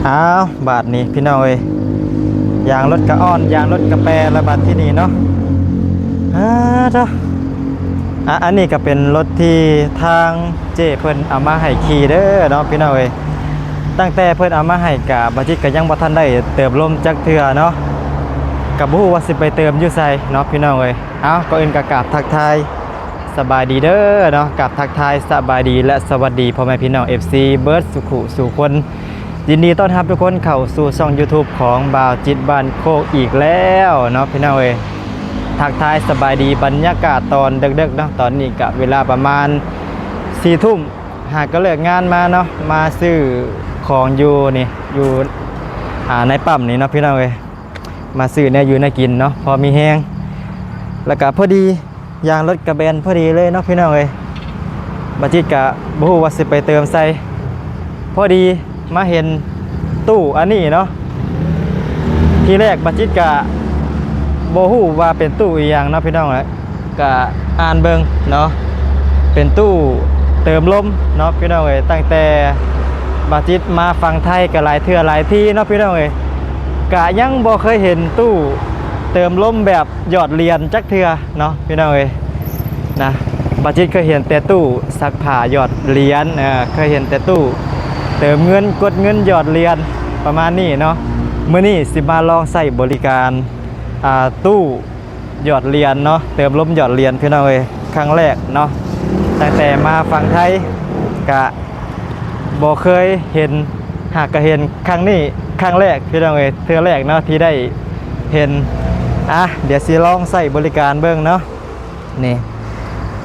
ອ້າວ ບາດນີ້ພີ່ນ້ອງເອີຍ ຢາງລົດກະອ່ອນ ຢາງລົດກະແປລະບາດທີ່ນີ້ເນາະ. ອາ ເດີ ອາ ອັນນີ້ກະເປັນລົດທີ່ທາງເຈ້ເພິ່ນເອົາມາໃຫ້ຂີ່ເດີເນາະພີ່ນ້ອງເອີຍ. ຕັ້ງແຕ່ເພິ່ນເອົາມາໃຫ້ກະ ບາຈິດກະຍັງບໍ່ທັນໄດ້ເຕີມລົມຈັກເທື່ອເນາະ ກະບໍ່ຮູ້ວ່າຊິໄປເຕີມຢູ່ໃສເນາະພີ່ນ້ອງເອີຍ. ເອົາ ກ່ອນອື່ນກະກາບທັກທາຍ ສະບາຍດີເດີເນາະ ກາບທັກທາຍສະບາຍດີ ແລະ ສະຫວັດດີພໍ່ແມ່ພີ່ນ້ອງ ເອັຟຊີ ເບິດສູ່ຄູ່ສູ່ຄົນ. ຍິນດີຕ້ອນຮັບທຸກຄົນເຂົ້າສູ່ຊ່ອງຢູທູບຂອງບ່າວຈິດບ້ານໂຄກອີກແລ້ວເນາະພີ່ນ້ອງເອີຍ. ທັກທາຍສະບາຍດີ ບັນຍາກາດຕອນເດິກໆເນາະ ຕອນນີ້ກະເວລາປະມານສີ່ທຸ່ມ ຫາກະເລີກງານມາເນາະ ມາຊື້ຂອງຢູ່ນີ້ ຢູ່ ອາ ໃນປ້ຳນີ້ເນາະພີ່ນ້ອງເອີຍ. ມາຊື້ແນວຢູ່ແນວກິນເນາະ ພໍມີແຮງ ແລ້ວກະພໍດີ ຢາງລົດກະແບນພໍດີເລີຍເນາະພີ່ນ້ອງເອີຍ. ບາຈິດກະບໍ່ຮູ້ວ່າຊິໄປເຕີມໃສ ພໍດີມາເຫັນຕູ້ອັນນີ້ເນາະ. ທີແລກບາຈິດກະບໍ່ຮູ້ວ່າເປັນຕູ້ອີ່ຫຍັງເນາະພີ່ນ້ອງເອີຍ ກະອ່ານເບິ່ງເນາະ ເປັນຕູ້ເຕີມລົມເນາະພີ່ນ້ອງເອີຍ. ຕັ້ງແຕ່ບາຈິດມາຝັ່ງໄທກະຫຼາຍເທື່ອຫຼາຍທີເນາະພີ່ນ້ອງເອີຍ ກະຍັງບໍ່ເຄີຍເຫັນຕູ້ເຕີມລົມແບບ ຢອດຫຼຽນຈັກເທື່ອເນາະພີ່ນ້ອງເອີຍນະ. ບາຈິດເຄີຍເຫັນແຕ່ຕູ້ຊັກຜ້າຢອດຫຼຽນ ເອີ ເຄີຍເຫັນແຕ່ຕູ້ເຕີມເງິນ ກົດເງິນ ຢອດຫຼຽນ ປະມານນີ້ເນາະ. ມື້ນີ້ຊິມາລອງໃຊ້ບໍລິການ ອ່າ ຕູ້ຢອດຫຼຽນເນາະ ເຕີມລົມຢອດຫຼຽນພີ່ນ້ອງເອີຍ ຄັ້ງແລກເນາະ. ຕັ້ງແຕ່ມາຝັ່ງໄທກະ ບໍ່ເຄີຍເຫັນ ຫາກກະເຫັນຄັ້ງນີ້ຄັ້ງແລກພີ່ນ້ອງເອີຍ ເທື່ອແລກເນາະທີ່ໄດ້ເຫັນ. ອາ ດຽວຊິລອງໃຊ້ບໍລິການເບິ່ງເນາະ. ນີ້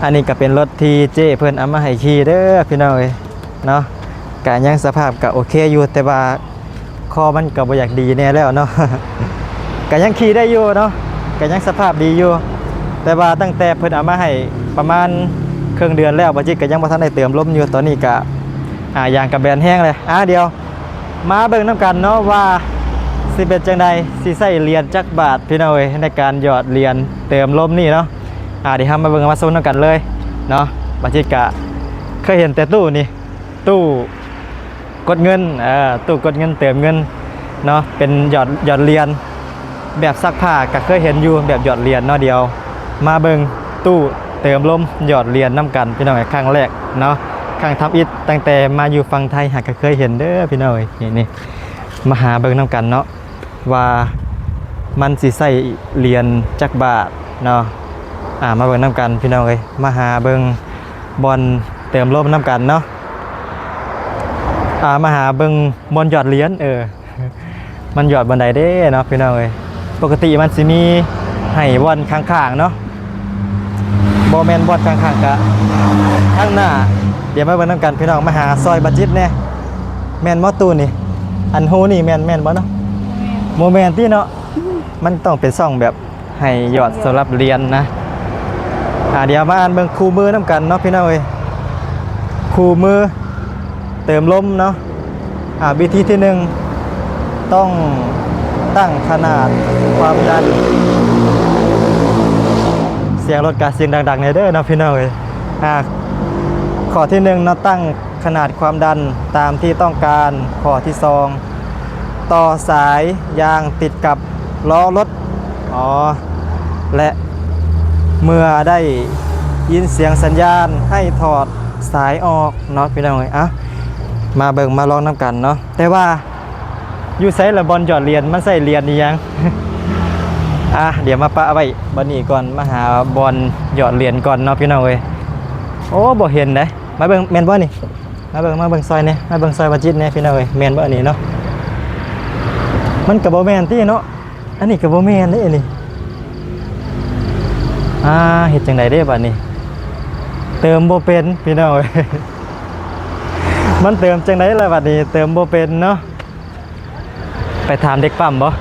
ອັນນີ້ກະເປັນລົດທີ່ເຈ້ເພິ່ນເອົາມາໃຫ້ຂີ່ເດີພີ່ນ້ອງເອີຍເນາະ. ກະຍັງສະພາບກະໂອເຄຢູ່ ແຕ່ວ່າ ຄໍມັນກະບໍ່ຢາກດີແນ່ແລ້ວເນາະ ກະຍັງຂີ່ໄດ້ຢູ່ເນາະ ກະຍັງສະພາບດີຢູ່. ແຕ່ວ່າຕັ້ງແຕ່ເພິ່ນເອົາມາໃຫ້ປະມານເຄິ່ງເດືອນແລ້ວ ບາຈິດກະຍັງບໍ່ທັນໄດ້ເຕີມລົມຢູ່. ຕອນນີ້ກະ ອາ ຢາງກະແບນແຮງເລີຍ. ອາ ດຽວມາເບິ່ງນຳກັນເນາະວ່າຊິເປັນຈັ່ງໃດ ຊິໃຊ້ຫຼຽນຈັກບາດພີ່ນ້ອງເອີຍ ໃນການຢອດຫຼຽນເຕີມລົມນີ້ເນາະ. ອາ ດຽວເຮົາມາເບິ່ງມາຊົມນຳກັນເລີຍເນາະ. ບາຈິດກະເຄີຍເຫັນແຕ່ຕູ້ນີ້ ຕູ້ ກົດເງິນ ເອີ ຕູ້ກົດເງິນເຕີມເງິນເນາະ ເປັນຢອດ ຢອດຫຼຽນ ແບບຊັກຜ້າກະເຄີຍເຫັນຢູ່ ແບບຢອດຫຼຽນເນາະ. ດຽວມາເບິ່ງຕູ້ເຕີມລົມຢອດຫຼຽນນຳກັນພີ່ນ້ອງເອີຍ ຄັ້ງແລກເນາະ ຄັ້ງທຳອິດ. ຕັ້ງແຕ່ມາຢູ່ຝັ່ງໄທຫາກະເຄີຍເຫັນເດີພີ່ນ້ອງເອີຍ. ນີ້ ນີ້ ມາຫາເບິ່ງນຳກັນເນາະ ວ່າມັນຊິໃຊ້ຫຼຽນຈັກບາດເນາະ. ອາ ມາເບິ່ງນຳກັນພີ່ນ້ອງເອີຍ ມາຫາເບິ່ງບ່ອນເຕີມລົມນຳກັນເນາະ. ອາ ມາຫາເບິ່ງບ່ອນຢອດຫຼຽນ ເອີ ມັນຢອດບ່ອນໃດເດ້ເນາະພີ່ນ້ອງເອີຍ. ປົກກະຕິມັນຊິມີໃຫ້ບ່ອນຂ້າງໆເນາະ ບໍ່ແມ່ນບ່ອນຂ້າງໆ ກະທາງໜ້າ. ດຽວມາເບິ່ງນຳກັນພີ່ນ້ອງ ມາຫາຊ່ອຍບາຈິດແດ່ ແມ່ນບໍ່ຕູ້ນີ້? ອັນຮູນີ້ແມ່ນ ແມ່ນບໍ່ເນາະ? ບໍ່ແມ່ນຕິເນາະ ມັນຕ້ອງເປັນຊ່ອງແບບໃຫ້ຢອດສຳລັບຫຼຽນນະ. ອາ ດຽວມາອ່ານເບິ່ງຄູ່ມືນຳກັນເນາະພີ່ນ້ອງເອີຍ ຄູ່ມືເຕີມລົມເນາະ. ອາ ວິທີທີໜຶ່ງ ຕ້ອງຕັ້ງຂະໜາດຄວາມດັນ ສຽງລົດກະສຽງດັງໆແດ່ເດີເນາະພີ່ນ້ອງເອີຍ. ອາ ຂໍ້ທີໜຶ່ງເນາະ ຕັ້ງຂະໜາດຄວາມດັນຕາມທີ່ຕ້ອງການ. ຂໍ້ທີສອງ ຕໍ່ສາຍຢາງຕິດກັບລໍ້ລົດ ອໍ ແລະ ເມື່ອໄດ້ຍິນສຽງສັນຍານໃຫ້ຖອດສາຍອອກເນາະພີ່ນ້ອງເອີຍ. ເອົ້າ ມາເບິ່ງມາລອງນຳກັນເນາະ ແຕ່ວ່າຢູ່ໃສລະບ່ອນຢອດຫຼຽນ ມັນໃຊ້ຫຼຽນອີ່ຫຍັງ? ອາ ດຽວມາປະໄວ້ບ່ອນນີ້ກ່ອນ ມາຫາບ່ອນຢອດຫຼຽນກ່ອນເນາະພີ່ນ້ອງເອີຍ. ໂອ້ ບໍ່ເຫັນເດ້ ມາເບິ່ງ ແມ່ນບໍ່ນີ້? ມາເບິ່ງ ມາເບິ່ງຊ່ອຍແດ່ ມາເບິ່ງຊ່ອຍບາຈິດແດ່ພີ່ນ້ອງເອີຍ ແມ່ນບໍ່ອັນນີ້ເນາະ? ມັນກະບໍ່ແມ່ນຕິເນາະ ອັນນີ້ກະບໍ່ແມ່ນເດ້ອັນນີ້. ອາ ເຮັດຈັ່ງໃດເດ້ບາດນີ້ ເຕີມບໍ່ເປັນພີ່ນ້ອງເອີຍ. ມັນເຕີມຈັ່ງໃດລະບາດນີ້ ເຕີມບໍ່ເປັນເນາະ. ໄປຖາມເດັກປ້ຳບໍ່?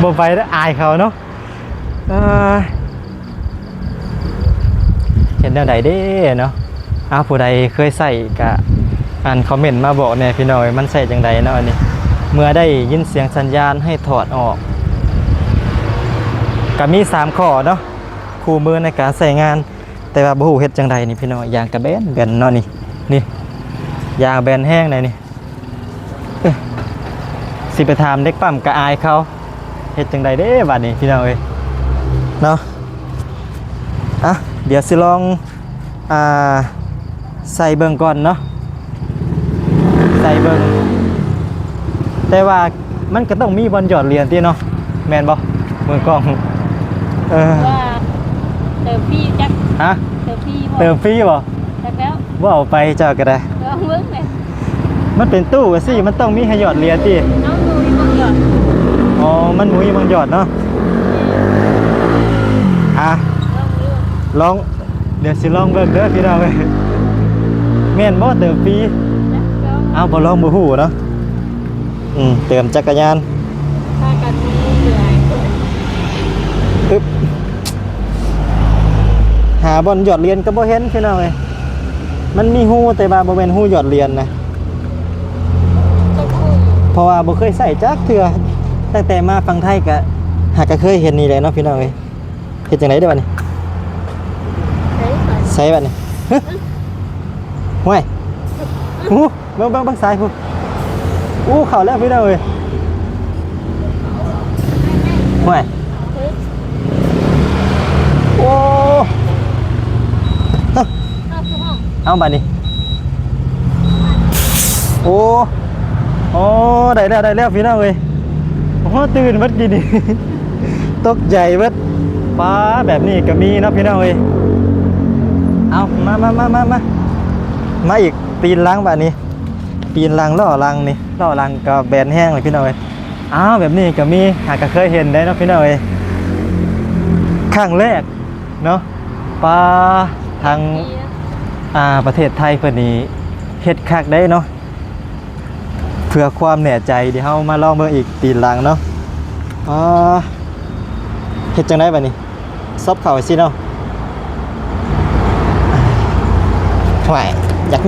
ບໍ່ໄປເດີ້ ອາຍເຂົາເນາະ. ເອີ ເຮັດແນວໃດເດ້ເນາະ? ເອົາ ຜູ້ໃດເຄີຍໃຊ້ກະ ອັນ ຄອມເມັນມາບອກແດ່ພີ່ນ້ອງເອີຍ ມັນໃຊ້ຈັ່ງໃດເນາະອັນນີ້. ເມື່ອໄດ້ຍິນສຽງສັນຍານໃຫ້ຖອດອອກ ກະມີສາມຂໍ້ເນາະ ຄູ່ມືໃນການໃຊ້ງານ ແຕ່ວ່າບໍ່ຮູ້ເຮັດຈັ່ງໃດນີ້ພີ່ນ້ອງ. ຢາງກະແບນ ແບນເນາະນີ້ ນີ້ ຢາງແບນແຮງໃດນີ້. ຊິໄປຖາມເດັກປ້ຳກໍອາຍເຂົາ ເຮັດຈັ່ງໃດເດ້ບາດນີ້ພີ່ນ້ອງເອີຍ ເນາະ. ອ່ະ ດຽວຊິລອງ ອ່າ ໃສ່ເບິ່ງກ່ອນເນາະ ໃສ່ເບິ່ງ ແຕ່ວ່າມັນກໍຕ້ອງມີບ່ອນຫຍອດຫຼຽນຕິເນາະ ແມ່ນບໍ່ມືອກອງ? ເອີ ວ່າເຕີມຟຣີຈັກ ຮະ? ເຕີມຟຣີບໍ່? ເຕີມຟຣີບໍ່? ຈັກແລ້ວ ບໍ່ເອົາໄປເຈົ້າກໍໄດ້ ລອງເບິ່ງແຫຼະ. ມັນເປັນຕູ້ຊີ້ ມັນຕ້ອງມີໃຫ້ຫຍອດຫຼຽນຕິ? ເອົາ ບໍ່ມີບ່ອນຫຍອດ. ອໍ ມັນບໍ່ມີບ່ອນຫຍອດເນາະ. ອ່ະ ລອງ ດຽວຊິລອງເບິ່ງເດີພີ່ນ້ອງເອີຍ ແມ່ນບໍ່ເຕີມຟຣີ? ເອົາ ບໍ່ລອງບໍ່ຮູ້ເນາະ. ອືມ ເຕີມຈັກກະຍານ ພາກັນມີຫຼາຍຄົນ. ອຶບ ຫາບ່ອນຫຍອດຫຼຽນກໍບໍ່ເຫັນພີ່ນ້ອງເອີຍ ມັນມີຮູ ແຕ່ວ່າບໍ່ແມ່ນຮູຫຍອດຫຼຽນນະ ເພາະວ່າບໍ່ເຄີຍໃຊ້ຈັກເທື່ອ ຕັ້ງແຕ່ມາຝັ່ງໄທກະ ຫາກະເຄີຍເຫັນນີ້ແຫຼະເນາະພີ່ນ້ອງເອີຍ. ເຮັດຈັ່ງໃດເດ້ບາດນີ້? ໃສ່ບາດນີ້ ຮະ ຫ້ວຍ ໂອ້ ເບິ່ງ ເບິ່ງ ເບິ່ງສາຍພຸ້ນ ໂອ້ ເຂົ້າແລ້ວພີ່ນ້ອງເອີຍ ຫ້ວຍ ໂອ້ ຮະ ເອົາບາດນີ້ ໂອ້ ໂອ້ ໄດ້ແລ້ວ ໄດ້ແລ້ວພີ່ນ້ອງເອີຍ ໂອ້ ຕື່ນເບິດກີ້ນີ້ ຕົກໃຈເບິດ ປ້າ ແບບນີ້ກໍມີເນາະພີ່ນ້ອງເອີຍ. ເອົາ ມາ ມາ ມາ ມາ ມາອີກ ຕີນຫຼັງບາດນີ້ ຕີນຫຼັງ ລໍ້ຫຼັງນີ້ ລໍ້ຫຼັງກໍແບນແຮງເລີຍພີ່ນ້ອງເອີຍ. ອ້າວ ແບບນີ້ກໍມີ ຫາກະເຄີຍເຫັນໄດ້ເນາະພີ່ນ້ອງເອີຍ ຄັ້ງແລກເນາະ. ປ້າ ທາງ ອ່າ ປະເທດໄທເພິ່ນນີ້ເຮັດຄັກເດ້ເນາະ. ເພື່ອຄວາມແນ່ໃຈ ດຽວເຮົາມາລອງເບິ່ງອີກຕີນຫຼັງເນາະ. ອ່າ ເຮັດຈັ່ງໃດບາດນີ້? ຊອບເຂົ້າຊິເນາະ. ໂອ້ຍ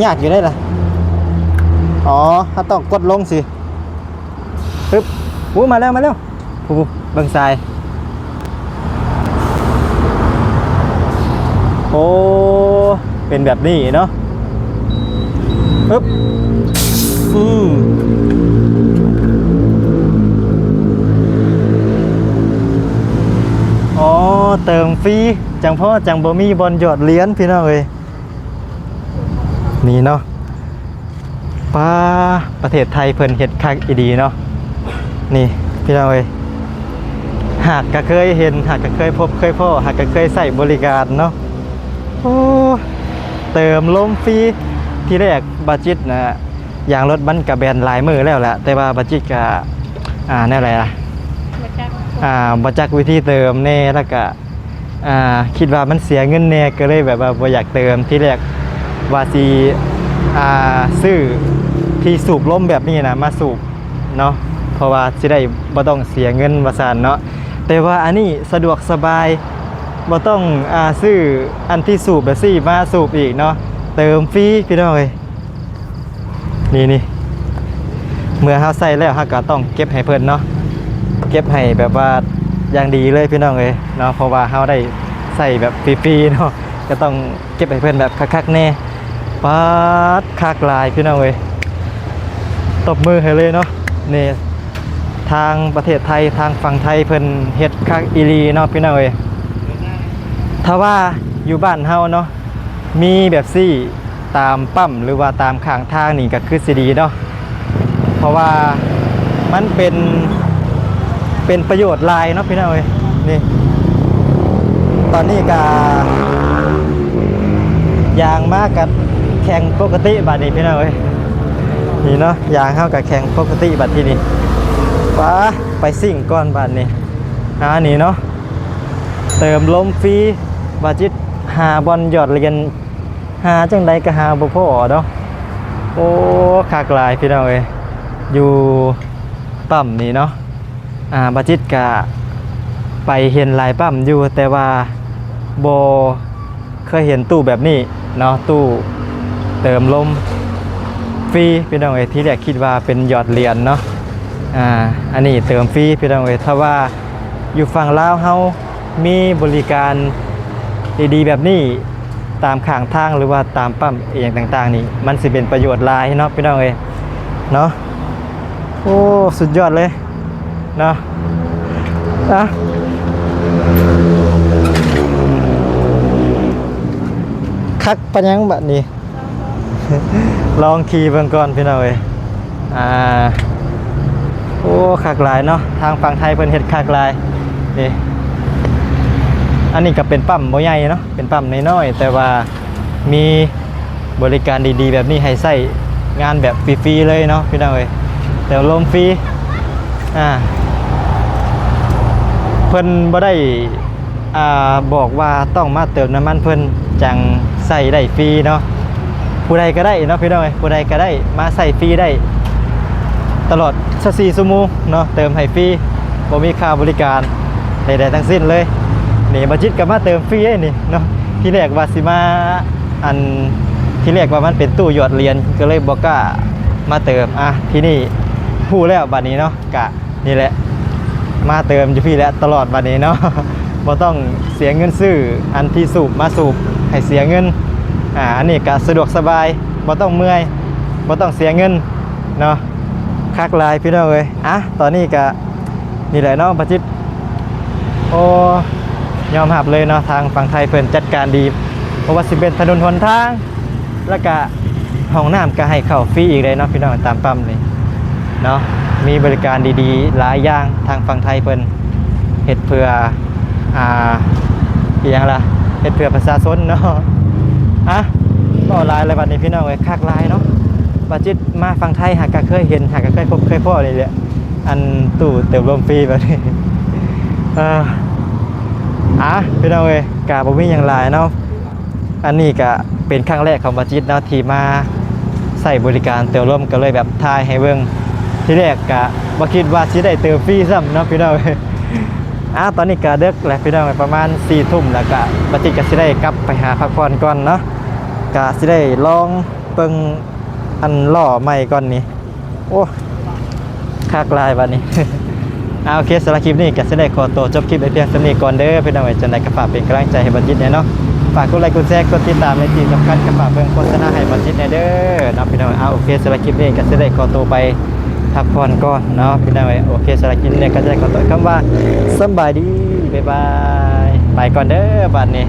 ຍາກໆຢູ່ເດ້ລະ. ອໍ ເຮົາຕ້ອງກົດລົງຊິ. ປຶບ ໂອ້ ມາແລ້ວ ມາແລ້ວ. ຜູ້ ເບິ່ງສາຍ ໂອ້ ເປັນແບບນີ້ເນາະ. ປຶບ ອືມ ອໍ ເຕີມຟຣີ ຈັ່ງພໍ ຈັ່ງບໍ່ມີບ່ອນຫຍອດຫຼຽນ ພີ່ນ້ອງເອີຍ. ນີ້ເນາະ. ປ້າ ປະເທດໄທເພິ່ນເຮັດຄັກອີ່ຫຼີເນາະ ນີ້ພີ່ນ້ອງເອີຍ. ຫາກກະເຄີຍເຫັນ ຫາກກະເຄີຍພົບເຄີຍພໍ້ ຫາກກະເຄີຍໃຊ້ບໍລິການເນາະ. ໂອ້ ເຕີມລົມຟຣີ. ທີແລກບາຈິດນະ ຢາງລົດມັນກະແບນຫຼາຍມື້ແລ້ວແຫຼະ ແຕ່ວ່າບາຈິດກະ ອ່າ ແນວໃດລະ ບໍ່ຈັກ ອ່າ ບໍ່ຈັກວິທີເຕີມແນ່ ແລ້ວກະ ອ່າ ຄິດວ່າມັນເສຍເງິນແດ່ ກໍເລີຍແບບວ່າບໍ່ຢາກເຕີມ. ທີແລກວ່າຊິ ອ່າ ຊື້ທີ່ສູບລົມແບບນີ້ນະມາສູບເນາະ ເພາະວ່າຊິໄດ້ບໍ່ຕ້ອງເສຍເງິນວ່າຊັ້ນເນາະ. ແຕ່ວ່າອັນນີ້ສະດວກສະບາຍ ບໍ່ຕ້ອງ ອ່າ ຊື້ອັນທີ່ສູບແບບຊີ້ມາສູບອີກເນາະ ເຕີມຟຣີ ພີ່ນ້ອງເອີຍ. ນີ້ໆ ເມື່ອເຮົາໃຊ້ແລ້ວ ເຮົາກໍຕ້ອງເກັບໃຫ້ເພິ່ນເນາະ ເກັບໃຫ້ແບບວ່າຢ່າງດີເລີຍພີ່ນ້ອງເອີຍເນາະ ເພາະວ່າເຮົາໄດ້ໃຊ້ແບບຟຣີໆເນາະ ກໍຕ້ອງເກັບໃຫ້ເພິ່ນແບບຄັກໆແນ່. ປາດ ຄັກຫຼາຍພີ່ນ້ອງເອີຍ ຕົບມືໃຫ້ເລີຍເນາະ. ນີ້ ທາງປະເທດໄທ ທາງຝັ່ງໄທເພິ່ນເຮັດຄັກອີ່ຫຼີເນາະພີ່ນ້ອງເອີຍ. ຖ້າວ່າຢູ່ບ້ານເຮົາເນາະ ມີແບບຊີ້ຕາມປ້ຳ ຫຼືວ່າຕາມຂ້າງທາງນີ້ກໍຄືຊິດີເນາະ ເພາະວ່າມັນເປັນ ເປັນປະໂຫຍດຫຼາຍເນາະພີ່ນ້ອງເອີຍ. ນີ້ ຕອນນີ້ກໍຢາງມາກໍແຂງປົກກະຕິບາດນີ້ພີ່ນ້ອງເອີຍ. ນີ້ເນາະ ຢາງເຮົາກໍແຂງປົກກະຕິບາດທີນີ້. ປາ ໄປຊິ້ງກ່ອນບາດນີ້. ອ່າ ນີ້ເນາະ ເຕີມລົມຟຣີ ບາຈິດຫາບ່ອນຫຍອດຫຼຽນ ຫາຈັ່ງໃດກໍຫາບໍ່ພໍເນາະ. ໂອ້ ຄັກຫຼາຍພີ່ນ້ອງເອີຍ ຢູ່ປ້ຳນີ້ເນາະ. ອ່າ ບາຈິດກະໄປເຫັນຫຼາຍປ້ຳຢູ່ ແຕ່ວ່າບໍ່ເຄີຍເຫັນຕູ້ແບບນີ້ເນາະ ຕູ້ເຕີມລົມຟຣີພີ່ນ້ອງເອີຍ. ທີແລກຄິດວ່າເປັນຫຍອດຫຼຽນເນາະ ອ່າ ອັນນີ້ເຕີມຟຣີພີ່ນ້ອງເອີຍ. ຖ້າວ່າຢູ່ຝັ່ງລາວເຮົາ ມີບໍລິການດີໆແບບນີ້ຕາມຂ້າງທາງ ຫຼືວ່າຕາມປ້ຳອີ່ຫຍັງຕ່າງໆນີ້ ມັນຊິເປັນປະໂຫຍດຫຼາຍເນາະພີ່ນ້ອງເອີຍເນາະ. ໂອ້ ສຸດຍອດເລີຍເນາະ ອ່ະ ຄັກປານຫຍັງບາດນີ້ ລອງຂີ່ເບິ່ງກ່ອນພີ່ນ້ອງເອີຍ ອ່າ ໂອ້ ຄັກຫຼາຍເນາະ ທາງຝັ່ງໄທເພິ່ນເຮັດຄັກຫຼາຍ ນີ້ ອັນນີ້ກໍເປັນປ້ຳບໍ່ໃຫຍ່ເນາະ ເປັນປ້ຳນ້ອຍໆ ແຕ່ວ່າມີບໍລິການດີໆແບບນີ້ໃຫ້ໃຊ້ງານແບບຟຣີໆເລີຍເນາະພີ່ນ້ອງເອີຍ ເຕີມລົມຟຣີ ອ່າ ເພິ່ນບໍ່ໄດ້ ອ່າ ບອກວ່າຕ້ອງມາເຕີມນ້ຳມັນເພິ່ນຈັ່ງໃຊ້ໄດ້ຟຣີເນາະ ຜູ້ໃດກໍໄດ້ເນາະພີ່ນ້ອງເອີຍ ຜູ້ໃດກໍໄດ້ມາໃຊ້ຟຣີໄດ້ຕະຫຼອດຊາວສີ່ຊົ່ວໂມງເນາະ ເຕີມໃຫ້ຟຣີ ບໍ່ມີຄ່າບໍລິການໃດໆທັງສິ້ນເລີຍ ນີ້ ບາຈິດກໍມາເຕີມຟຣີເດ້ນີ້ເນາະ ທີແລກວ່າຊິມາ ອັນ ທີແລກວ່າມັນເປັນຕູ້ຫຍອດຫຼຽນ ກໍເລີຍບໍ່ກ້າມາເຕີມ ອ່ະ ທີນີ້ຮູ້ແລ້ວບາດນີ້ເນາະ ກະ ນີ້ແຫຼະ ມາເຕີມຢູ່ພີ້ແຫຼະຕະຫຼອດບັດນີ້ເນາະ ບໍ່ຕ້ອງເສຍເງິນຊື້ອັນທີ່ສູບມາສູບໃຫ້ເສຍເງິນ ອ່າ ອັນນີ້ກະສະດວກສະບາຍ ບໍ່ຕ້ອງເມື່ອຍ ບໍ່ຕ້ອງເສຍເງິນເນາະ ຄັກຫຼາຍພີ່ນ້ອງເອີຍ ອ່ະ ຕອນນີ້ກະ ນີ້ແຫຼະເນາະ ບາຈິດ ໂອ້ ຍອມຮັບເລີຍເນາະ ທາງຝັ່ງໄທເພິ່ນຈັດການດີ ບໍ່ວ່າຊິເປັນຖະໜົນຫົນທາງ ແລ້ວກະຫ້ອງນ້ຳກໍໃຫ້ເຂົ້າຟຣີອີກເດ້ເນາະພີ່ນ້ອງ ຕາມປ້ຳນີ້ເນາະ ມີບໍລິການດີໆຫຼາຍຢ່າງ ທາງຝັ່ງໄທເພິ່ນເຮັດເພື່ອ ອ່າ ອີຫຍັງລະ ເຮັດເພື່ອປະຊາຊົນເນາະ ອ່ະ ເວົ້າຫຼາຍແລ້ວບັດນີ້ພີ່ນ້ອງເອີຍ ຄັກຫຼາຍເນາະ ບາຈິດມາຝັ່ງໄທຫາກະເຄີຍເຫັນ ຫາກະເຄີຍພົບເຄີຍພໍ້ນີ້ແຫຼະ ອັນຕູ້ເຕີມລົມຟຣີແບບນີ້ ເອີ ອ່ະ ພີ່ນ້ອງເອີຍ ກະບໍ່ມີຫຍັງຫຼາຍເນາະ ອັນນີ້ກະເປັນຄັ້ງແລກຂອງບາຈິດເນາະ ທີ່ມາໃຊ້ບໍລິການເຕີມລົມ ກໍເລີຍແບບຖ່າຍໃຫ້ເບິ່ງ ທີແລກກະບໍ່ຄິດວ່າຊິໄດ້ເຕີມຟຣີຊ້ຳເນາະພີ່ນ້ອງເອີຍ ອ່າ ຕອນນີ້ກະເດິກແລ້ວພີ່ນ້ອງເອີຍ ປະມານສີ່ທຸ່ມແລ້ວ ກະບາຈິດກະຊິໄດ້ກັບໄປຫາພັກຜ່ອນກ່ອນເນາະ ກະຊິໄດ້ລອງເບິ່ງອັນລໍ້ໃໝ່ກ່ອນນີ້ ໂອ້ ຄັກຫຼາຍບາດນີ້ ອ່າ ໂອເຄ ສຳລັບຄລິບນີ້ກໍຊິໄດ້ຂໍຕົວຈົບຄລິບໄວ້ພຽງສ່ຳນີ້ກ່ອນເດີພີ່ນ້ອງເອີຍ ຈັ່ງໃດກໍຝາກເປັນກຳລັງໃຈໃຫ້ບາຈິດແດ່ເນາະ ຝາກກົດໄລກົດແຊກົດຕິດຕາມ ແລະທີ່ສຳຄັນກໍຝາກເບິ່ງໂຄສະນາໃຫ້ບາຈິດແດ່ເດີເນາະພີ່ນ້ອງ ອ່າ ໂອເຄ ສຳລັບຄລິບນີ້ກໍຊິໄດ້ຂໍຕົວໄປພັກຜ່ອນກ່ອນເນາະພີ່ນ້ອງເອີຍ ໂອເຄ ສຳລັບຄລິບນີ້ກໍຊິໄດ້ຂໍຕົວຄຳວ່າສຳບາຍດີ ບາຍບາຍ ໄປກ່ອນເດີບາດນີ້